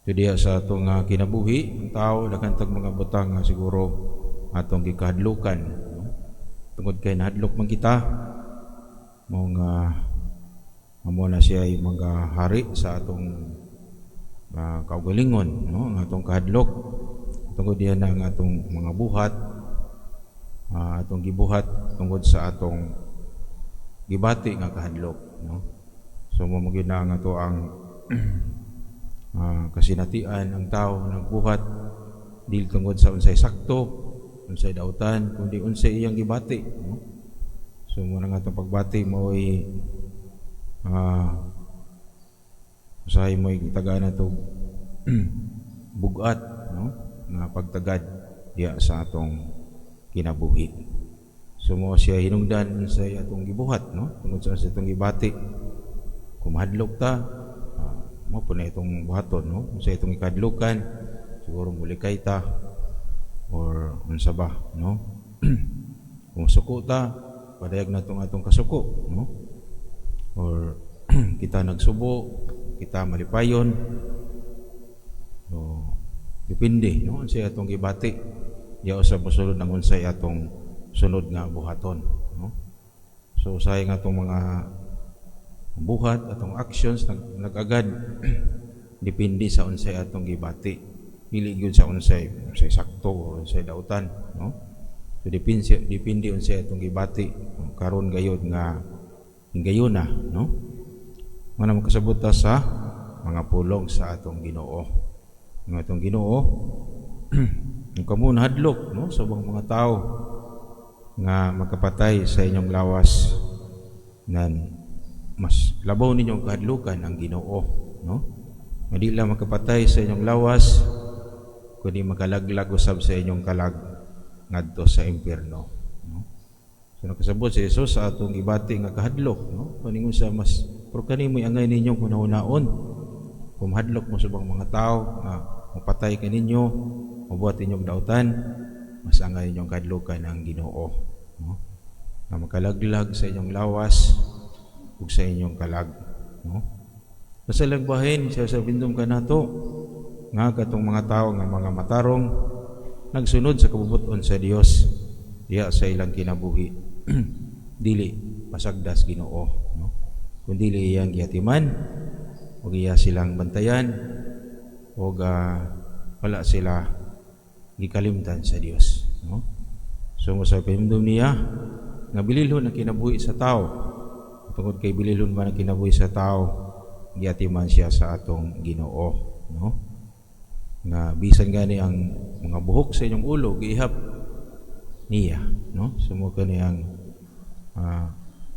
So diha sa atong kinabuhi, ang tao, daghan tag mga butang nga siguro atong gikahadlukan, no? Tungod kay nahadlok man kita mao nga amo na siya ay mga hari sa atong kaugalingon, no, ang atong kahadlok. Tungod diha na ang atong mga buhat, atong gibuhat tungod sa atong gibati nga kahadlok, no? So mao gyud na ang ato ang kasinatian. Ang tao nagbuhat dili tungod sa unsay sakto, unsay dautan, kundi unsay iyang gibati, no? So mao na nga atong pagbati mao'y usahay mo'y gitagaan nato bugat, no, nga pagtagad diha sa atong kinabuhi. So mao siya hinungdan unsay atong gibuhat, no, tungod sa unsay atong gibati. Kung mahadlok ta, mao po na itong buhaton, no? Unsay itong ikadlukan, siguro mulikay ta or unsa ba, no? Kung suko ta, padayag natong atong kasuko, no? Or kita nagsubo, kita malipayon. So depende, no, unsay atong gibati diha sa mosulod ng unsay atong sunod nga buhaton, no? So usahay nga atong mga buhat, atong actions nag-agad depende sa unsay atong gibati, dili gyud sa unsay sakto o unsay dautan, no? So depende, depende unsay atong gibati karon gayud nga hingayuna, no? Ngano makasabot ta sa mga pulong sa atong Ginoo. Ang atong Ginoo, kung kamo nahadlok, no, sa ubang mga tao nga makapatay sa inyong lawas, nan mas labaw ninyong kahadlukan ang Ginoo, no, nga di lang makapatay sa inyong lawas kundi makalaglag usab sa inyong kalag ngadto sa impierno, no? So nakasabot si Jesus sa atong gibati nga kahadlok, no? Paningon sa mas pero kani mo'y angay ninyong hunahunaon. Kung mahadlok mo sa ubang mga tao nga mapatay kaninyo, mabuhat inyong dautan, mas angay ninyong kahadlukan ang Ginoo, no, nga makalaglag sa inyong lawas ug sa inyong kalag, no? Sa ilang bahin siya sa bindom kanato nga katong mga tao nga mga matarong nagsunod sa kabubut-on sa Dios diha sa ilang kinabuhi, dili pasagdas Ginoo, no, kun dili iyang gihatiman ug iya silang bantayan ug wala sila gikalimtan sa Dios, no? So mo sa pahinumdom niya nga bililhon ang kinabuhi sa tao. Tungod kay bililhon man ang kinabuhi sa tao, giatiman siya sa atong Ginoo, no, nga bisan gani ang mga buhok sa inyong ulo giihap niya, no? So mo kani ang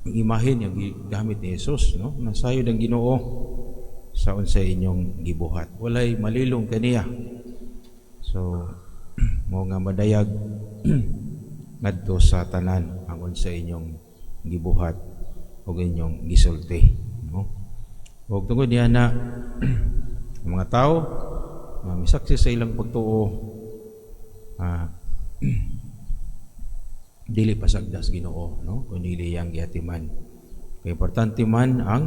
imahen nga gigamit ni Jesus, no, nasayod ang Ginoo sa unsay inyong gibuhat, walay malilong kaniya. So mo nga madayag ngadto sa tanan ang unsay inyong gibuhat ug inyong gisulti, no? Ug tungod niya na ang mga tao nga misaksi sa ilang pagtuo, dili pasagdas Ginoo, no, kun dili iyang gihatiman, kay importante man ang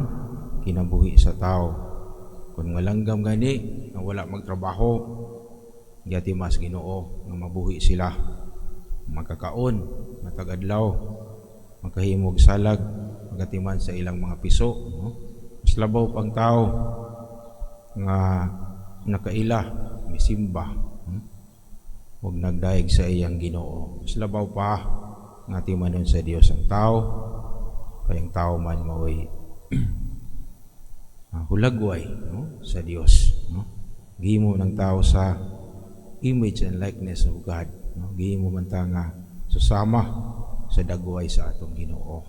kinabuhi sa tao. Kung nga langgam gani nga wala magtrabaho, gihatimas Ginoo nga mabuhi sila, makakaon matag adlaw, makahimog salag, magatiman sa ilang mga piso, no? Mas labaw pang tao nga nakaila, misimba, ug nagdayeg sa iyang Ginoo. Mas labaw pa nga timanon sa Dios ang tao, kay ang tao man mao'y hulagway, no, sa Dios, no? Gihimo ng tao sa image and likeness of God, no? Gihimo man ta nga susama sa dagway sa atong Ginoo.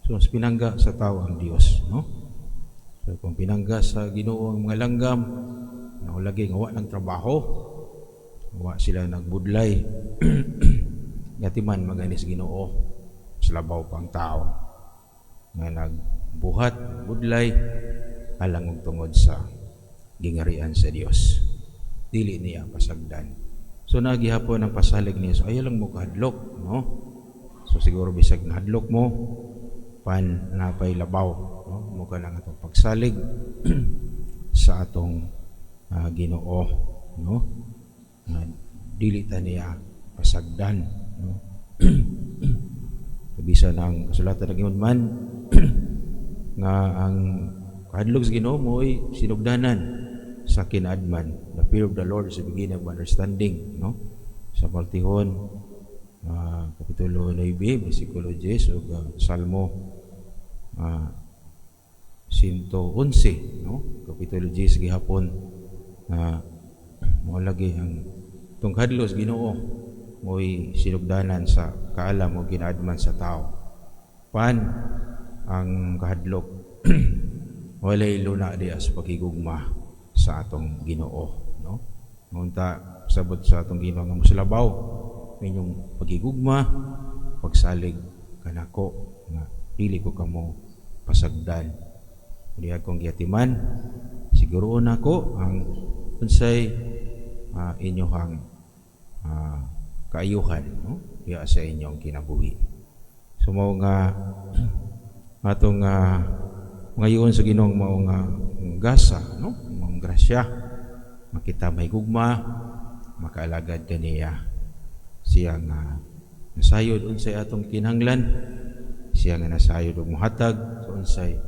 So mas pinangga sa tao ang Dios, no? So kung pinangga sa Ginoo ang mga langgam na lagi nga wa ng trabaho, wa sila nagbudlay, gatiman maganis Ginoo, sa labaw pang tao nga nagbuhat, budlay alang og tungod sa gingarian sa Dios. Dili niya pasagdan. So nagihapon ang pasalig niya. So ayaw lang mo kahadlok, no? So siguro bisag nahadlok mo, pan napay labaw, no? Mo ka lang atong pagsalig sa atong Ginoo, no, nga dili ta niya pasagdan, no. Bisan ang kasulatan nag-ingon man nga ang kahadlok sa Ginoo mo'y sinugdanan sa kinaadman. The fear of the Lord is the beginning of understanding, no, sa Partihon kapitulo 9 bersikulo 10 ug Salmo 111, no, kapitulo 10 gihapon, nga mao lagi ang tong kahadlok sa Ginoo mo'y sinugdanan sa kaalam o kinaadman sa tao. Pan ang kahadlok walay luna diya sa pakigugma sa atong Ginoo, no. Unta sabot sa atong Ginoo nga mosalabaw inyong pagigugma, pagsalig kanako, nga dili ko kamo pasagdan. Diha kong giatiman, siguroon nako ang unsay inyong kaayuhan, no, diha sa inyong kinabuhi. So mao nga atong ngayon sa Ginoo mao nga gasa, no, mao grasya, makita may gugma, makaalagad kaniya. Siya nga nasayod unsay atong kinahanglan, siya nga nasayod og mohatag sa unsay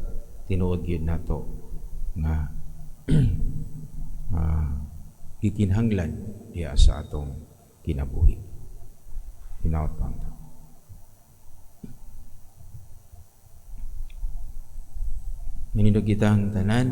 tinuod gyud nato nga gikinahanglan diha sa atong kinabuhi. Hinaot pa. Manindog kitang tanan.